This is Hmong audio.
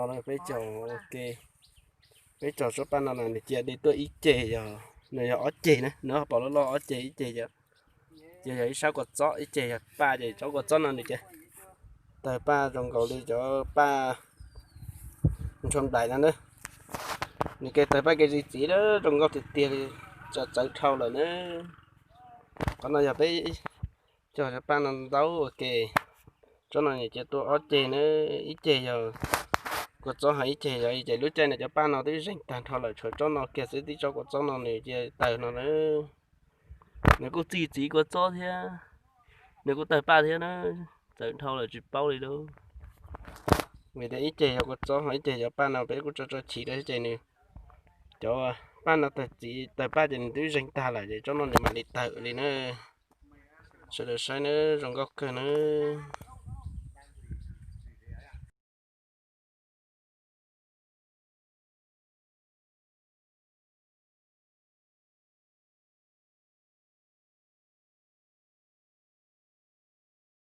Peb cog, peb cog tsob paj no na nws cia li tuaj ib ceg, yog nws yog ob ceg na, nws pom loj loj ob ceg, ib ceg yog, ces yog ib sab kua txob, ib ceg yog paj, ces tsob kua txob no nws cia tawg paj zoo nkaus li cov paj ntshua nplaim no na. Nws ke tawg paj ke zis txiv lawm, zoo nkauj tiag tiag li, txawv txawv dhau lawm na. Qhov no yog peb cog cov paj no ntau ua ke. Tsob no nws cia tuaj ob ceg na, ib ceg yog kua txob, ho ib ceg yog, ces lub caij no cov paj no twb zeeg tag nrho lawm, tshuav tsob no kiag xwb, tib tsob kua txob no nws cia tawg no na. Nws kuj txi txiv kua txob thiab, nws kuj tawg paj thiab na, txawv dhau lawm tsis paub li lauj. Vim tias ib ceg yog kua txob ho ib ceg yog paj no, peb kuj tso tso chiv rau ces nws, cov paj no tawg txiv tawg paj ces nws twb zeeg tag lawm, ces tsob no nws mam li tawg li na. Sawv daws saib nawb, zoo nkauj kawg nawb.